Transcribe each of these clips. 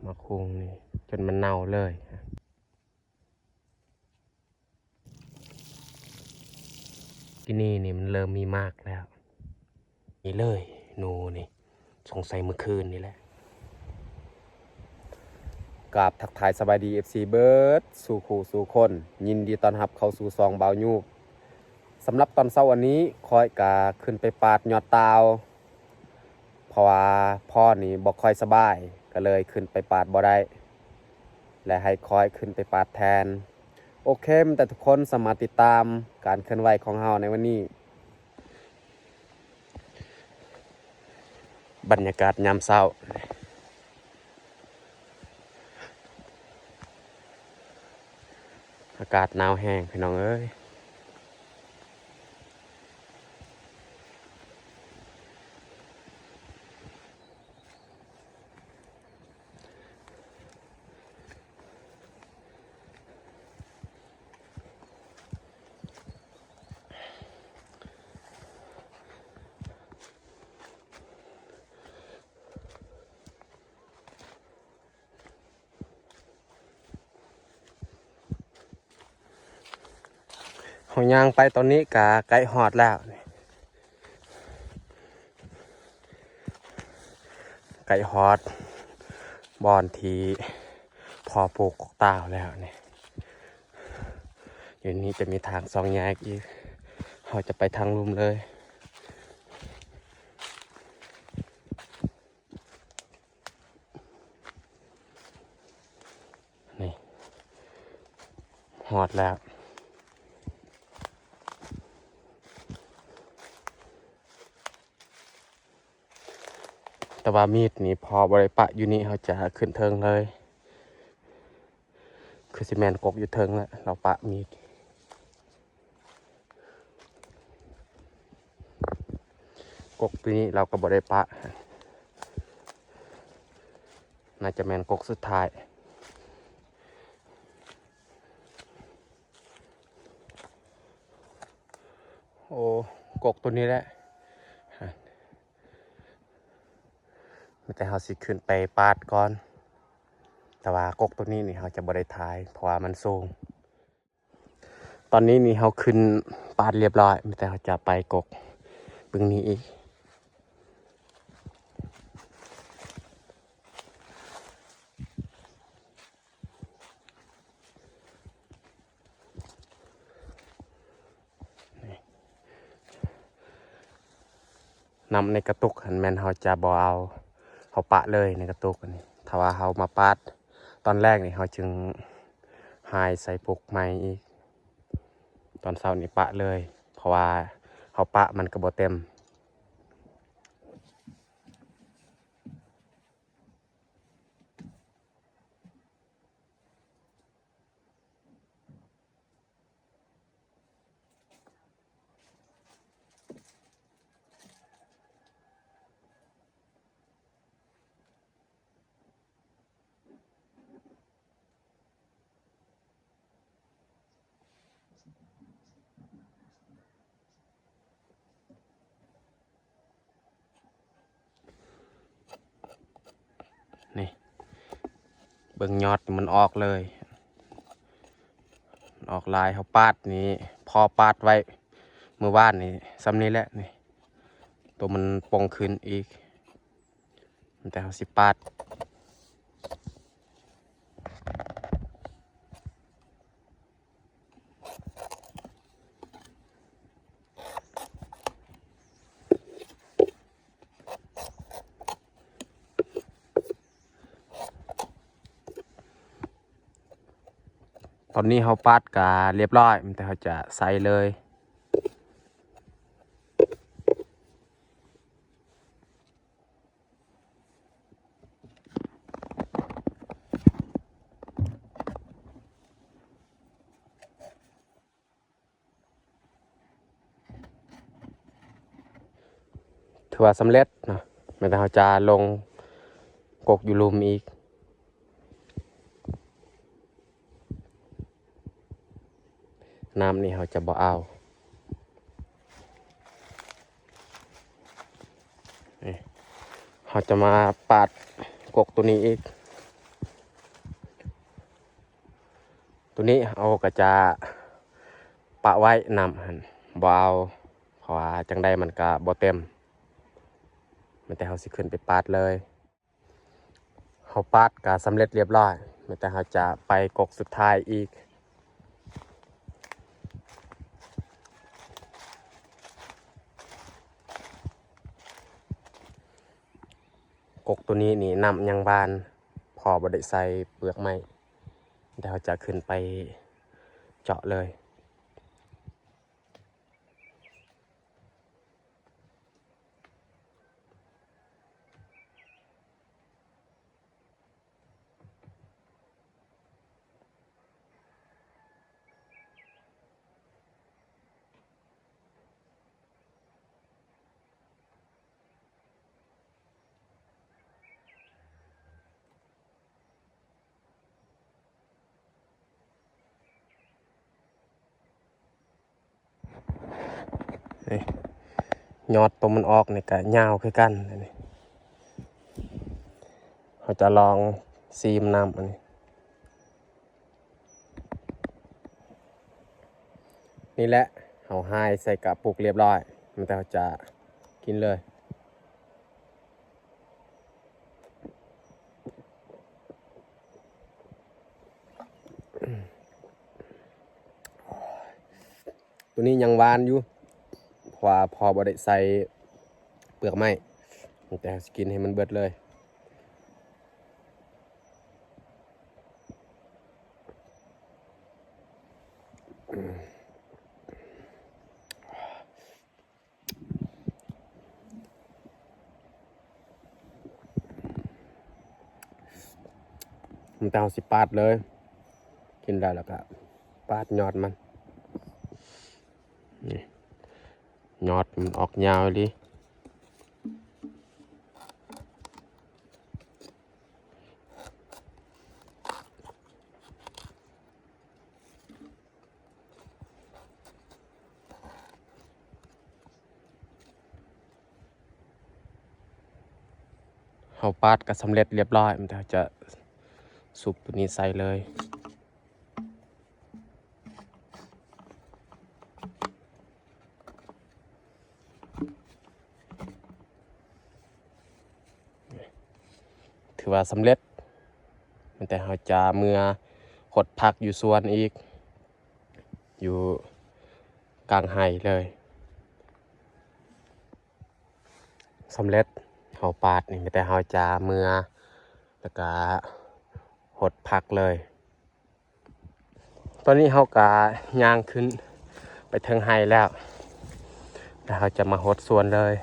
ໝາກຫຸ່ງນີ້ຈົນມັນເນົ່າເລີຍ. ກີນີ້ນີ້ມັນເລີ່ມມີໝາກແລ້ວ. ນີ້ເລີຍ ໜູນີ້ ສົງໄສມື້ຄືນນີ້ແຫຼະ. ກາບທັກທາຍສະບາຍດີ ເອັຟຊີ ເບິດສູ່ຄູ່ສູ່ຄົນ, ຍິນດີຕ້ອນຮັບເຂົ້າສູ່ຊ່ອງບ່າວຍູບ. ສຳລັບຕອນເຊົ້າອັນນີ້ ຂ້ອຍກະຂຶ້ນໄປປາດຍອດຕ່າວ ເພາະວ່າພໍ່ນີ້ບໍ່ຄ່ອຍສະບາຍ ກໍເລີຍຂຶ້ນໄປປາດບໍ່ໄດ້ ແລະ ໃຫ້ຂ້ອຍຂຶ້ນໄປປາດແທນ. ໂອເຄ ແຕ່ທຸກຄົນສາມາດຕິດຕາມການເຄື່ອນໄຫວຂອງເຮົາໃນວັນນີ້. ບັນຍາກາດຍາມເຊົ້າ ອາກາດໜາວແຮງ ພີ່ນ້ອງເອີຍ. ເຮົາຍ່າງໄປຕອນນີ້ກະໃກ້ຮອດແລ້ວ ໃກ້ຮອດບ່ອນທີ່ພໍ່ປູກກົກຕ່າວແລ້ວນີ້. ຢູ່ນີ້ຈະມີທາງສອງແຍກອີກ ເຮົາຈະໄປທາງລຸ່ມເລີຍ. ນີ້ ຮອດແລ້ວ. ແຕ່ວ່າມີດນີ້ພໍ່ບໍ່ໄດ້ປະຢູ່ນີ້ ເຮົາຈະຂຶ້ນເທິງເລີຍ. ຄືຊິແມ່ນກົກຢູ່ເທິງແຫຼະ ລາວປະມີດ. ກົກປີນີ້ລາວກໍບໍ່ໄດ້ປະ ໜ້າຈະແມ່ນກົກສຸດທ້າຍ. ໂອ້ ກົກໂຕນີ້ແຫຼະ ມີແຕ່ເຮົາຊິຂຶ້ນໄປປາດກ່ອນ ແຕ່ວ່າກົກໂຕນີ້ນີ້ເຮົາຈະບໍ່ໄດ້ຖ່າຍ ເພາະວ່າມັນສູງ. ຕອນນີ້ນີ້ເຮົາຂຶ້ນປາດລຽບຮ້ອຍ ມີແຕ່ເຮົາຈະໄປກົກເບິ່ງນີ້ອີກ. ນ້ຳໃນກະຕຸກຫັ້ນແມ່ນເຮົາຈະບໍ່ເອົາ ເຮົາປະເລີຍໃນກະຕຸກອັນນີ້. ຖ້າວ່າເຮົາມາປາດຕອນແລງນີ້ ເຮົາຈຶ່ງຫາຍໃສ່ປຸກໃໝ່ອີກ. ຕອນເຊົ້ານີ້ປະເລີຍ ເພາະວ່າເຮົາປະມັນກໍບໍ່ເຕັມ. ນີ້ ເບິ່ງຍອດມັນອອກເລີຍ ມັນອອກຫຼາຍ. ເຮົາປາດນີ້ ພໍປາດໄວ້ມື້ວານນີ້ ສ່ຳນີ້ແຫຼະນີ້ ໂຕມັນປົ່ງຂຶ້ນອີກ. ແຕ່ເຮົາຊິປາດ ຕອນນີ້ເຮົາປາດກະລຽບຮ້ອຍ ແຕ່ເຮົາຈະໃສ່ເລີຍ. ຖືວ່າສຳເລັດເນາະ ແມ່ນແຕ່ເຮົາຈະລົງກົກຢູ່ລຸ່ມອີກ. ນ້ຳນີ້ເຮົາຈະບໍ່ເອົາ. ນີ້ ເຮົາຈະມາປາດກົກໂຕນີ້ອີກ. ໂຕນີ້ເຮົາກໍຈະປະໄວ້ ນ້ຳຫັ້ນບໍ່ເອົາ ເພາະວ່າຈັ່ງໃດມັນກໍບໍ່ເຕັມ. ແມ່ນແຕ່ເຮົາຊິຂຶ້ນໄປປາດເລີຍ. ເຮົາປາດກໍສຳເລັດລຽບລ້ອຍ, ແມ່ນແຕ່ເຮົາຈະໄປກົກສຸດທ້າຍອີກ. ກົກໂຕນີ້ນີ້ນ້ຳຍັງຫວານ, ເພາະບໍ່ໄດ້ໃສ່ເປືອກໄມ້, ແຕ່ເຮົາຈະຂຶ້ນໄປເຈາະເລີຍ. ນີ້ ຍອດໂຕມັນອອກນີ້ກະຍາວຄືກັນ. ອັນນີ້ເຮົາຈະລອງຊີມນ້ຳ ອັນນີ້ ນີ້ແຫຼະ ເຮົາຫາຍໃສ່ກະປຸກລຽບລ້ອຍ, ແມ່ນແຕ່ເຮົາຈະກິນເລີຍ. ໂຕນີ້ຍັງຫວານຢູ່ ເພາະວ່າພໍ່ບໍ່ໄດ້ໃສ່ເປືອກໄມ້, ແຕ່ເຮົາຊິກິນໃຫ້ມັນເບິດເລີຍ. ມັນແຕ່ເຮົາຊິປາດເລີຍ, ກິນໄດ້ແລ້ວກະປາດຍອດມັນ. ນີ້ ຍອດມັນອອກຍາວອີ່ຫຼີ. ເຮົາປາດກໍສຳເລັດລຽບລ້ອຍ, ມັນຈະ ຈະຊຸບໂຕນີ້ໃສ່ເລີຍ. ຖືວ່າສຳເລັດ, ແຕ່ເຮົາຈະເມືອຫົດຜັກຢູ່ສວນອີກ, ຢູ່ກາງໄຮ່ເລີຍ. ສຳເລັດ, ເຮົາປາດນີ້, ແຕ່ເຮົາຈະເມືອ ແລ້ວກະຫົດຜັກເລີຍ. ຕອນນີ້ເຮົາກະຍ່າງຂຶ້ນໄປເທິງໄຮ່ແລ້ວ, ແລ້ວເຮົາຈະມາຫົດສວນເລີຍ.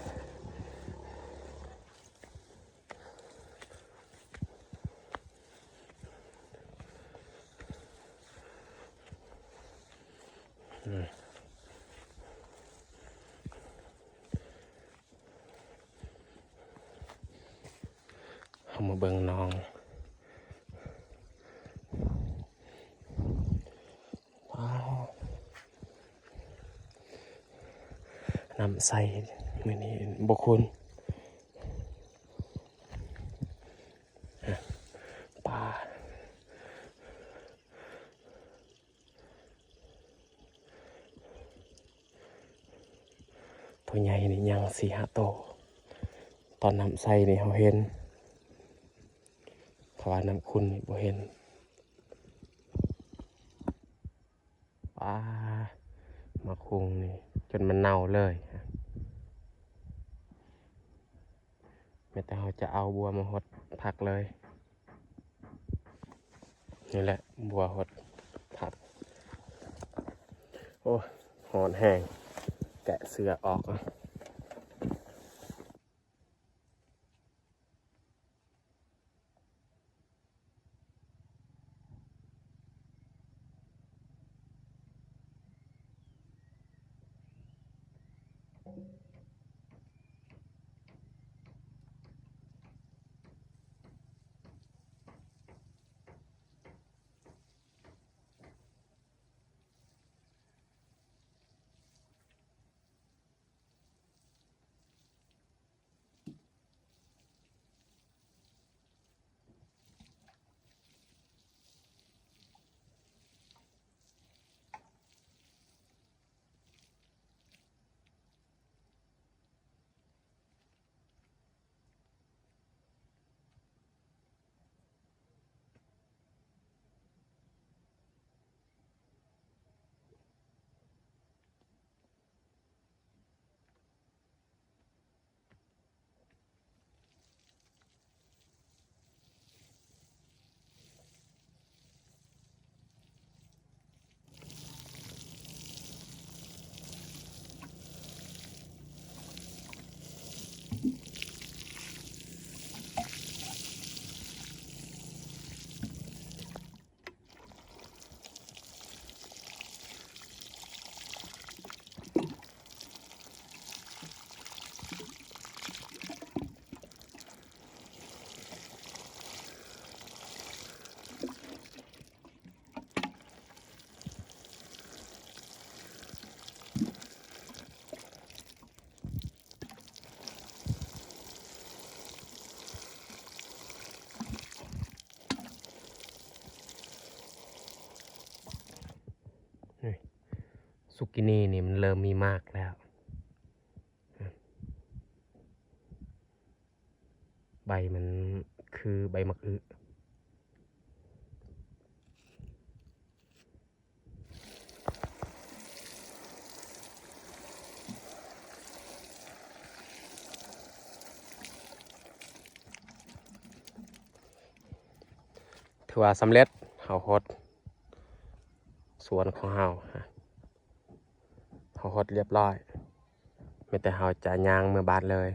ເຮົາມາເບິ່ງໜອງ. ວ້າວ ນ້ຳໃສ ມື້ນີ້ບໍ່ຂຸ່ນ. ປາ ໂຕໃຫຍ່ນີ້ຍັງສີ່ຫ້າໂຕ, ຕອນນ້ຳໃສນີ້ເຮົາເຫັນ, ຖ້າວ່ານ້ຳຂຸ່ນນີ້ບໍ່ເຫັນ. ປາ ໝາກຫຸ່ງນີ້ຈົນມັນເນົ່າເລີຍ. ແມ່ນແຕ່ເຮົາຈະເອົາບົວມາຫົດຜັກເລີຍ. ນີ້ແຫຼະ ບົວຫົດຜັກ. ໂອ້ ຮ້ອນແຮງ, ແກະເສື້ອອກ. ຊຸກກີນີນີ້ມັນເລີ່ມມີໝາກແລ້ວ. ໃບມັນຄືໃບໝາກອຶ. ຖືວ່າສຳເລັດ, ເຮົາຫົດສວນຂອງເຮົາ, ເຮົາຫົດລຽບລ້ອຍ, ມີແຕ່ເຮົາຈະຍ່າງເມືອບ້ານເລີຍ.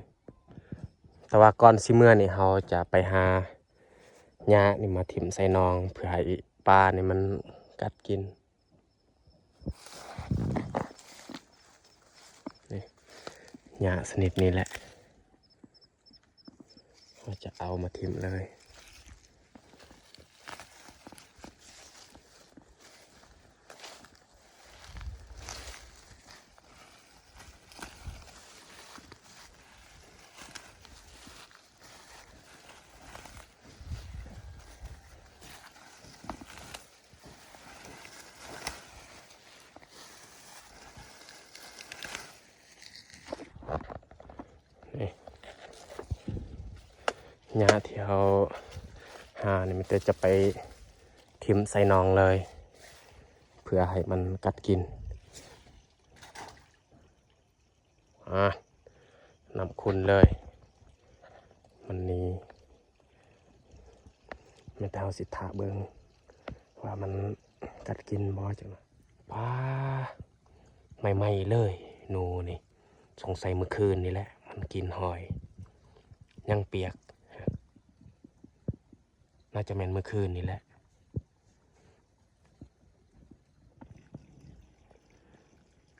ແຕ່ວ່າກ່ອນຊິເມືອນີ້ ເຮົາຈະໄປຫາຫຍ້ານີ້ມາຖິ້ມໃສ່ໜອງ ເພື່ອໃຫ້ປານີ້ມັນກັດກິນ. ນີ້ ຫຍ້າຊະນິດນີ້ແຫຼະ ເຮົາຈະເອົາມາຖິ້ມເລີຍ. ນີ້ ຫຍ້າທີ່ເຮົາຫານີ້ ມີແຕ່ຈະໄປຖິ້ມໃສ່ໜອງເລີຍ ເພື່ອໃຫ້ມັນກັດກິນ. ອາ ນ້ຳຂຸ່ນເລີຍ ມັນນີ້ ແມ່ນແຕ່ເຮົາຊິຖ້າເບິ່ງວ່າມັນກັດກິນບໍ່. ຈັ່ງ ປາ ໃໝ່ໆເລີຍ ໜູນີ້ ສົງໄສມື້ຄືນນີ້ແຫຼະ ມັນກິນຫອຍ ຍັງປຽກ ໜ້າຈະແມ່ນມື້ຄືນນີ້ແຫຼະ.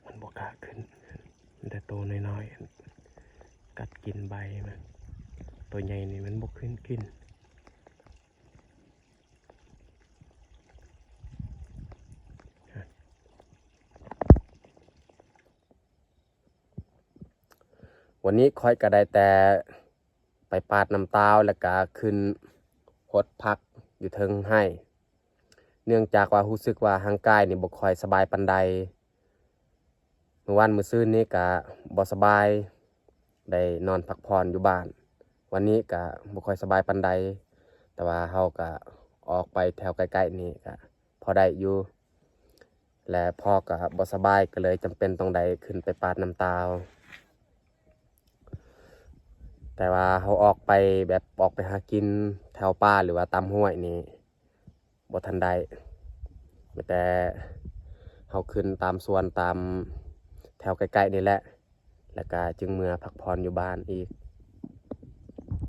ມັນບໍ່ກ້າຂຶ້ນ ມີແຕ່ໂຕນ້ອຍໆ ກັດກິນໃບມັນ, ໂຕໃຫຍ່ນີ້ມັນບໍ່ຂຶ້ນກິນ. ວັນນີ້ຂ້ອຍກໍໄດ້ແຕ່ໄປປາດນ້ຳຕາວ ແລ້ວກະຂຶ້ນຫົດຜັກຢູ່ເທິງໄຮ່ ເນື່ອງຈາກວ່າຮູ້ສຶກວ່າຮ່າງກາຍນີ້ບໍ່ຄ່ອຍສະບາຍປານໃດ. ມື້ວານມື້ຊືນນີ້ກະບໍ່ສະບາຍ ໄດ້ນອນພັກຜ່ອນຢູ່ບ້ານ. ວັນນີ້ກະບໍ່ຄ່ອຍສະບາຍປານໃດ ແຕ່ວ່າເຮົາກະອອກໄປແຖວໃກ້ໆນີ້ກະພໍໄດ້ຢູ່ ແລະພໍ່ກະບໍ່ສະບາຍ ກໍເລີຍຈຳເປັນຕ້ອງໄດ້ຂຶ້ນໄປປາດນ້ຳຕາວ. ແຕ່ວ່າເຮົາອອກໄປແບບອອກໄປຫາກິນແຖວປ່າ ຫຼືວ່າຕາມຫ້ວຍນີ້ ບໍ່ທັນໄດ້ ມີແຕ່ເຮົາຂຶ້ນຕາມສວນຕາມແຖວໃກ້ໆນີ້ແຫຼະ ແລ້ວກະຈຶ່ງເມືອພັກຜ່ອນຢູ່ບ້ານອີກ.